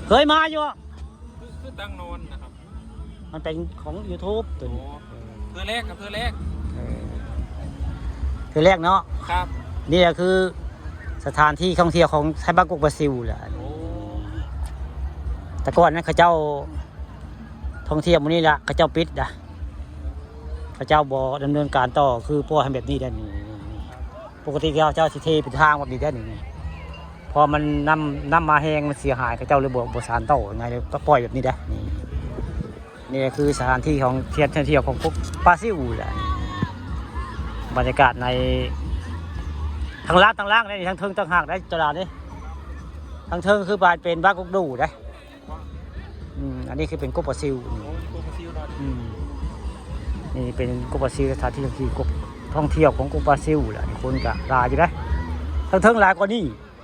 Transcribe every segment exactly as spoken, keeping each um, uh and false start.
เคยมาอยู่ คือคือตั้งนอนนะครับ มันเป็นของ YouTube ตัวนี้ อ๋อ เทื่อแรกครับ เทื่อแรก เออ เทื่อแรกเนาะ ครับ นี่ก็คือสถานที่ท่องเที่ยวของไทยบ้านกกปลาซิวแหละ โอ้ แต่ก่อนนั้นเขาเจ้าท่องเที่ยวหมู่นี้ละ เขาเจ้าปิดนะ เขาเจ้าบ่ดำเนินการต่อ คือปล่อยให้แบบนี้ได้นี่ ปกติเขาเจ้าสิเทเป็นทางแบบนี้ได้นี่ พอมันน้ำ น้ำมาแฮงมันเสียหาย เขาเจ้าเลยบ่ บ่สานต่อ ไงเลยปล่อยแบบนี้ได้นี่ นี่คือสถานที่ของเที่ยว เที่ยวของกกปลาซิวแหละ บรรยากาศใน ทางลาด ทางล่างได้นี่ ทางเทิงต่างหากได้ตลาดนี่ ทางเทิงคือบ้าน เป็นบ้านกกดู่ได้ อืม อันนี้คือเป็นกกปลาซิวนี่ โอ้ กกปลาซิวเนาะ อืม นี่เป็นกกปลาซิว สถานที่ท่องเที่ยวกก ท่องเที่ยวของกกปลาซิวแหละ คนก็หลายอยู่นะ ทางเทิงหลายกว่านี้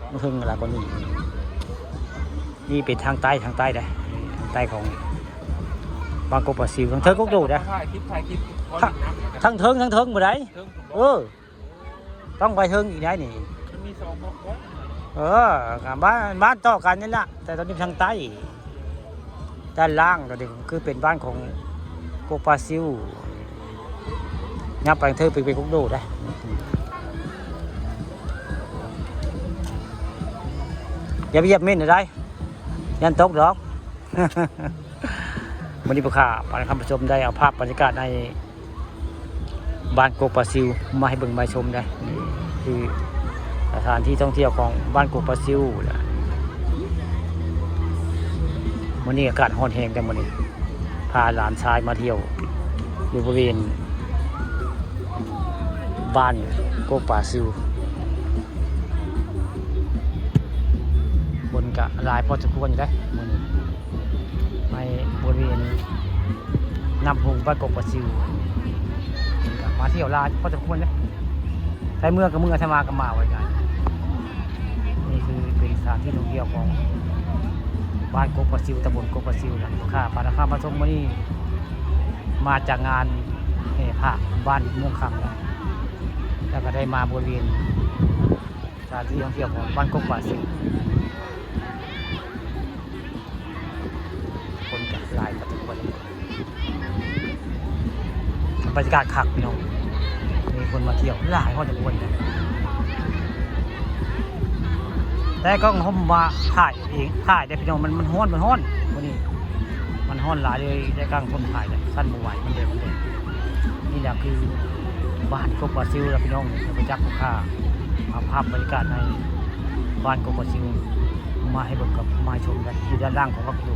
ทางเทิงหลายกว่านี้ นี่เป็นทางใต้ ทางใต้ได้ ทางใต้ของบ้านกกปลาซิว ทางเทิงกกดู่ได้ ถ่ายคลิป ถ่ายคลิป ขอ ทาง ดินน้ำ ทางเทิง ทางเทิงบ่ได้ เทิงผมบอก เออ ต้องไปเทิงอีกได้นี่ มันมีสองบล็อก เออ บ้าน บ้านต่อกันนี่แหละ แต่ตอนนี้ทางใต้ ด้านล่างตอนนี้คือเป็นบ้านของกกปลาซิว ยับไปเทิงไป ไปกกดู่ได้ อย่าไปเหยียบเม่นอะไร ยันตกดอก วันนี้พวกข้าพาท่านผู้ชมได้เอาภาพบรรยากาศใน บ้านกกปลาซิวมาให้เบิ่งมาชมได้ นี่คือสถานที่ท่องเที่ยวของบ้านกกปลาซิวแหละ มื้อนี้อากาศร้อนแฮงแต่มื้อนี้ พาหลานชายมาเที่ยว อยู่บริเวณ บ้านกกปลาซิว คนก็หลายพอสมควรอยู่เด้มื้อนี้ ในบริเวณน้ำพุงบ้านกกปลาซิว คนก็มาเที่ยวหลายพอสมควรเด้ ไทเมือก็เมือ ไทมาก็มา ว่าง่าย นี่คือเป็นสถานที่ท่องเที่ยวของบ้านกกปลาซิว ตำบลกกปลาซิวนะ ค่ะ พาท่านผู้ชมมื้อนี้ มาจากงานแห่พระบ้านม่วงคำนะ แล้วก็ได้มาบริเวณสถานที่ท่องเที่ยวของบ้านกกปลาซิว คนก็หลายพอสมควร บรรยากาศคักพี่น้อง มีคนมาเที่ยวหลายพอสมควรนะ แต่กล้องผมว่าถ่ายเอง ถ่ายได้พี่น้อง มัน มันฮ้อน มันฮ้อน มื้อนี้ มันฮ้อนหลายเลย แต่กล้องผมถ่ายได้ สั่นบ่ไหว มันแดด มันแดด นี่แหละคือบ้านกกปลาซิวแล้วพี่น้อง เดี๋ยวไปจักพวกข้า เอาภาพบรรยากาศในบ้านกกปลาซิว มาให้เบิ่งกับมาให้ชมกัน อยู่ด้านล่างของวัดประตู